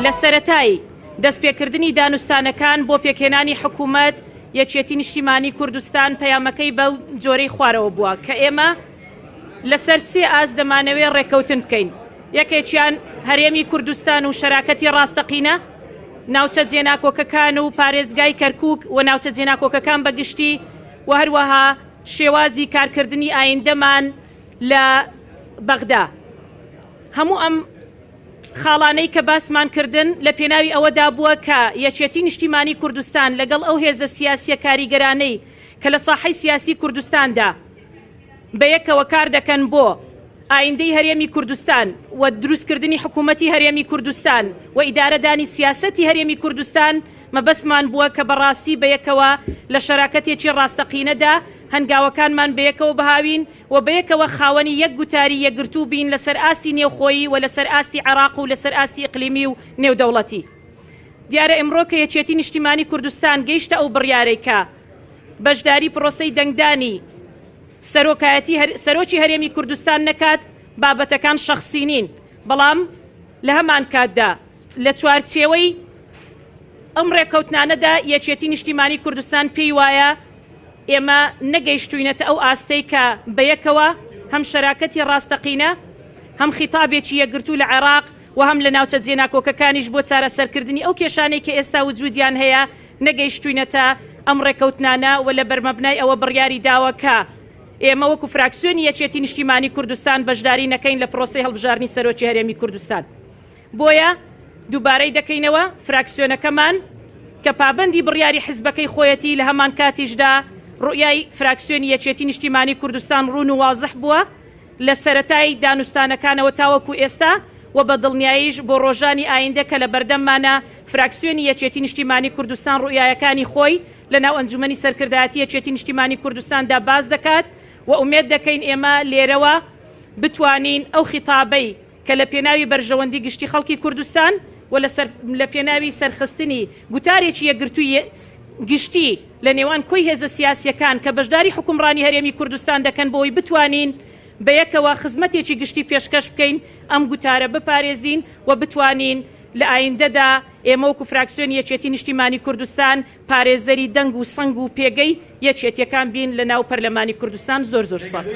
لە سەرەتای دەستپێکردنی دانوستانەکان بۆ پێکهێنانی حکوومەت، یەکێتی نیشتیمانی کوردستان پەیامەکەی بەو جۆرەی خوارەوە بووە کە ئێمە لەسەر سێ ئاست دەمانەوێ ڕێککەوتن بکەین، یەکێکیان هەرێمی کوردستان و شەراکەتی ڕاستەقینە، ناوچە جێناکۆکەکان و پارێزگای کەرکووک و ناوچە جێناکۆکەکان بە گشتی و هەروەها شێوازی کارکردنی ئایندەمان لە بەغدا. هەموو ئەم خاڵانەی کە باسمان کردن لە پێناوی ئەوەدا بووە کە یەکێتی نیشتیمانی کوردستان لەگەڵ ئەو هێزە سیاسیە کاریگەرانەی کە لە ساحەی سیاسی کوردستاندا بەیەکەوە کار دەکەن بۆ ئایندەی هەرێمی کوردستان و دروستکردنی حکوومەتی هەرێمی کوردستان و ئیدارەدانی سیاسەتی هەرێمی کوردستان مەبەستمان بووە کە بەڕاستی بەیەکەوە لە شەراکەتێکی ڕاستەقینەدا هەنگاوەکانمان بەیەکەوە بهاوین و بەیەکەوە خاوەنی یەک گوتاری یەکگرتوو بین لەسەر ئاستی نێوخۆیی و لەسەر ئاستی عێراق و لەسەر ئاستی ئیقلیمی و نێودەوڵەتی. دیارە ئمڕۆ کە یەکێتی نیشتیمانی کوردستان گەیشتە ئەو بڕیارەی کە بەشداری پرۆسەی دەنگدانی سەرۆکایەتی سەرۆکی هەرێمی کوردستان نەکات، بابەتەکان شەخسی نین، بەڵام لەهەمانکاتدا لە چوارچێوەی ئەم ڕێککەوتنانەدا یەکێتی نیشتیمانی کوردستان پێی وایە ئێمە نەگەیشتووینەتە ئەو ئاستەی کە بەیەکەوە هەم شەراکەتی ڕاستەقینە، هەم خیتابێکی یەکگرتوو لە عێراق و هەم لە ناوچە جێناکۆکەکانیش بۆ چارەسەرکردنی ئەو کێشانەی کە ئێستا وجودیان هەیە نەگەیشتووینەتە ئەم ڕێککەوتنانە و لە بەرمەبنای ئەوە بڕیاری داوە کە ئێمە وەکو فراکسیۆنی یەکێتی نیشتیمانی کوردستان بەشداری نەکەین لە پرۆسەی هەڵبژاردنی سەرۆکی هەرێمی کوردستان. بۆیە دووبارەی دەکەینەوە فراکسیۆنەکەمان کە پابەندی بڕیاری حزبەکەی خۆیەتی لە هەمانکاتیشدا ڕوئیای فراکسیۆنی یەکێتی نیشتیمانی کوردستان ڕوون و وازح بووە لە سەرەتای دانوستانەکانەوە تاوەکو ئێستا و بە دڵنیاییش بۆ ڕۆژانی ئایندە کە لە بەردەممانە فراکسیۆنی یەکێتی نیشتیمانی کوردستان ڕوئیایەکانی خۆی لە ناو ئەنجومەنی سەرکردایەتی یەکێتی نیشتیمانی کوردستاندا باس دەکات و ئومێد دەکەین ئێمە لێرەوە بتوانین ئەو خیتابەی کە لە پێناوی بەرژەوەندی گشتی خەڵکی کوردستان و لە پێناوی سەرخستنی گوتارێکی یەکگرتووی گشتی لە نێوان کۆی هێزە سیاسییەکان کە بەشداری حوکمڕانی هەرێمی کوردستان دەکەن بۆی بتوانین بەیەکەوە خزمەتێکی گشتی پێشکەش بکەین ئەم گوتارە بپارێزین و بتوانین لە ئایندەدا ئێمە وەکو فراکسیۆنی یەکێتی نیشتیمانی کوردستان پارێزەری دەنگ و سەنگ و پێگەی یەکێتیەکان بین لە ناو پەرلەمانی کوردستان زۆر زۆر سوپاس.